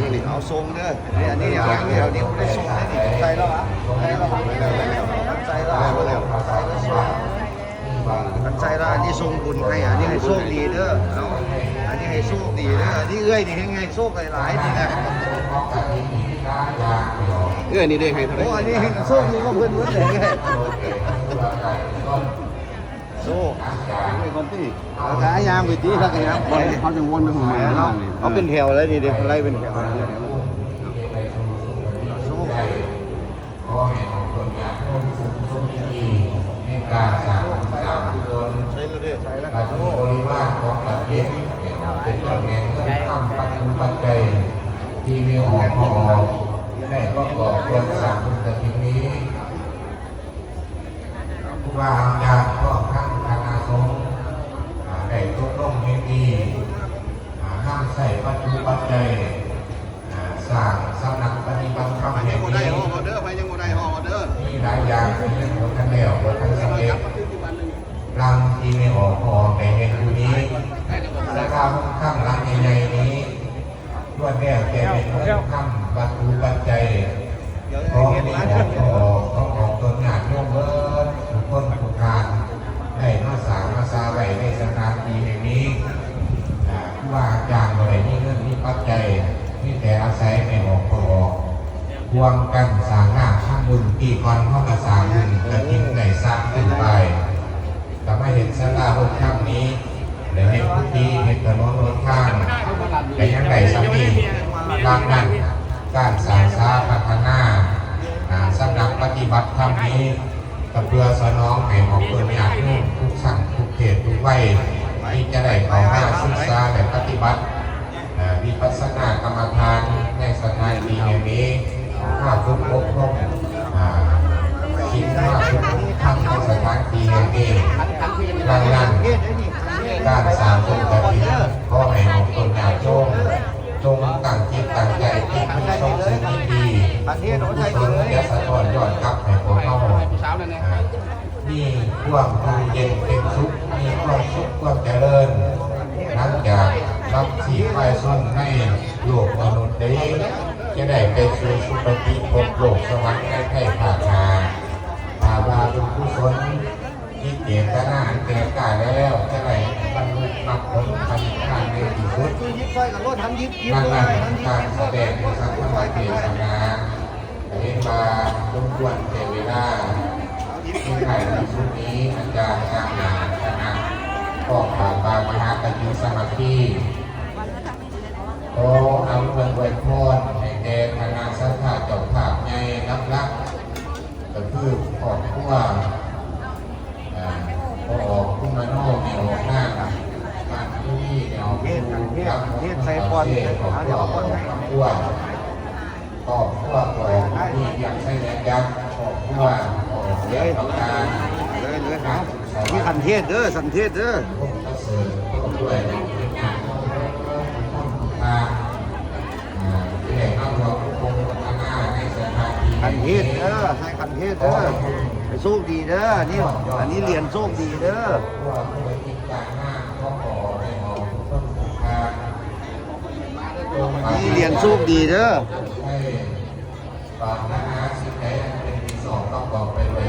ນີ້ເອົາສົ່ງເດີ ນີ້ ອັນນີ້ຍັງແຖວນີ້ບໍ່ໄດ້ສົ່ງເດີ ນີ້ໃສ່ແລ້ວຫວາ ໃສ່ແລ້ວຫວາ ໃສ່ແລ້ວ ໃສ່ແລ້ວ ໃສ່ແລ້ວ ຄັນໃສ່ແລ້ວ ອັນນີ້ສົ່ງບຸນໃຫ້ ອັນນີ້ໃຫ້ໂຊກດີເດີ ເອົາ ອັນນີ້ໃຫ້ໂຊກດີເດີ ອັນນີ້ເອື້ອຍນີ້ແຮ່ງໃຫ້ໂຊກຫຼາຍໆ ນີ້ນະ ເອື້ອຍນີ້ເດ້ໃຫ້ເທົ່າໃດ ໂອ້ ອັນນີ້ແຮ່ງໂຊກດີກວ່າເພິ່ນເບິດເລີຍ ໂຊກ ເອີຍ ຄົນທີ່ ແລ້ວກໍຍ່າງໄປຕິ ແລ້ວກໍຍ່າງໄປ ເຂົາຈັ່ງວົນໄປຫູມາ ເອົາເປັນແຖວເລີຍນີ້ເດ້ ໄລ່ເປັນແຖວ ໂຊກ ຂໍໃຫ້ອອກຕົນຍາດໂຍມສຸກສົມຍິນດີໃນການສ້າງບຸນສ້າງກຸສົນ ໃສ່ແລ້ວເດ້ ໃສ່ແລ້ວ ບັດນີ້ບໍລິວານຂອງກະຖິນ ເປັນຕົ້ນແມ່ນເງິນຄຳ ປັດຈຸປັດໄຈ ທີ່ແມ່ອອກພໍ່ອອກ ໄດ້ປະກອບເຄື່ອງສ້າງບຸນກະຖິນນີ້ ຄູບາອາຈານພ້ອມທັງຄະນະສົງ ອ່າ ໄດ້ຕົກລົງເຫັນດີ ອ່າ ນຳໃຊ້ປັດຈຸປັດໄຈ ອ່າ ສ້າງສຳນັກປະຕິບັດທຳແຫ່ງນີ້ ມີຫຼາຍຢ່າງທີ່ຍັງບໍ່ທັນແລ້ວ ບໍ່ທັນສຳເລັດ ດັ່ງທີ່ແມ່ອອກພໍ່ອອກໄດ້ເຮັດຢູ່ນີ້ ສາລາໂຮງທຳຫຼັງໃຫຍ່ໆນີ້ ລ້ວນແລ້ວແຕ່ເປັນເງິນຄຳວັດຖຸປັດໄຈ ຂອງແມ່ອອກພໍ່ອອກ ຂອງອອກຕົນຍາດໂຍມເບິດທຸກຄົນທຸກທ່ານ ໄດ້ມາສ້າງມາສາໄວ້ໃນສະຖານທີ່ແຫ່ງນີ້ ອ່າ ຄູບາອາຈານບໍ່ໄດ້ມີເງິນມີປັດໄຈ ມີແຕ່ອາໄສແມ່ອອກພໍ່ອອກ ຮ່ວມກັນສ້າງນາມທຳບຸນ ປີກ່ອນເຮົາກໍສ້າງບຸນກະຖິນໄດ້ສາມຄືນປາຍ ກໍມາເຮັດສາລາໂຮງທຳນີ້ ໄດ້ເຮັດກຸຕິ ເຮັດຖະໜົນຫົນທາງ ກໍຍັງໄດ້ສ່ຳນີ້ ດັ່ງນັ້ນ ການສ້າງສາພັດທະນາ ອ່າ ສຳນັກປະຕິບັດທຳນີ້ ກໍເພື່ອສະໜອງໃຫ້ອອກຕົນຍາດໂຍມທຸກຊັ້ນທຸກເພດທຸກໄວ ທີ່ຈະໄດ້ເຂົ້າມາສຶກສາ ແລະ ປະຕິບັດ ເອີ ວິປັດສະນາກຳມະຖານໃນສະຖານທີ່ແຫ່ງນີ້ ມາຝຶກອົບຮົມ ອ່າ ສິນ ມາຝຶກອົບຮົມທຳໃນສະຖານທີ່ແຫ່ງນີ້. ດັ່ງນັ້ນ ການສ້າງບຸນກະຖິນ ຂໍໃຫ້ອອກຕົນຍາດໂຍມ ຈົ່ງຕັ້ງຈິດຕັ້ງໃຈ ເປັນທີ່ຊົມຊື່ນຍິນດີ ບຸນກຸສົນຈະສະທ້ອນຍ້ອນກັບໃຫ້ພວກເຮົາ ອ່າ ມີຄວາມຢູ່ເຢັນເປັນສຸກ ມີຄວາມສຸກຄວາມຈະເລີນ ຫຼັງຈາກລັບຊີບາຍຊົນໃນໂລກມະນຸດໄດ້ ຈະໄດ້ໄປສູ່ສຸຄະຕິພົບໂລກສະຫວັນໃນໄພພາກໜ້າ. ຖ້າວ່າບຸນກຸສົນ ມີເຈດຕະນາອັນແກ່ກ້າແລ້ວ ຈະໄດ້ບັນລຸມັກຜົນພະນິບພານໃນທີ່ສຸດ. ດັ່ງນັ້ນ ການສະແດງສັດທຳເທດສະໜາ ເຫັນວ່າສົມຄວນແກ່ເວລາ. ໃນທ້າຍທີ່ສຸດນີ້ ອາຈານນຳໜ້າຄະນະກອງຜ້າປ່າມະຫາກະຖິນສາມັກຄີ ຂໍອຳນວຍອວຍພອນໃຫ້ແກ່ຄະນະສັດທາເຈົ້າພາບໃຫຍ່ຫຼັກໆ ກໍຄືຄອບຄົວ ອ່າ ພໍ່ອອກຄຸມມະໂນ ແມ່ອອກນາງ ບ້ານພູລີ ແມ່ອອກພູ ເຮັດ ເຮັດ ເຮັດໃສ່ກ່ອນ ຄອບຄົວ ເອົາ ຄອບຄົວ ຄອບຄົວຂອງມີວຽງໄຊຍະຈັກ ຄອບຄົວຂອງວຽງປະການ ເລີຍ ເລີຍ ເອົາ ມີຂັ້ນເທດເດີ ຂັ້ນເທດເດີ ພົງປະເສີດ ຄອບຄົວຂອງເປັນຍາດຂອງເພິ່ນທຸກຄົນທຸກທ່ານ ອ່າ ທີ່ໄດ້ມາຮ່ວມອົບຮົມພັດທະນາໃນສະຖານທີ່ ຂັ້ນເທດເດີ ໃຫ້ຂັ້ນເທດເດີ ໃຫ້ໂຊກດີເດີ ນີ້ ອັນນີ້ຫຼຽນໂຊກດີເດີ ຄອບຄົວທຸລະກິດການງານຂອງພໍ່ແມ່ເຮົາທຸກຄົນທຸກທ່ານ ນີ້ຫຼຽນໂຊກດີເດີ ປາດຖະໜາສິ່ງໃດອັນເປັນທີ່ຊອບປະກອບໄປດ້ວຍ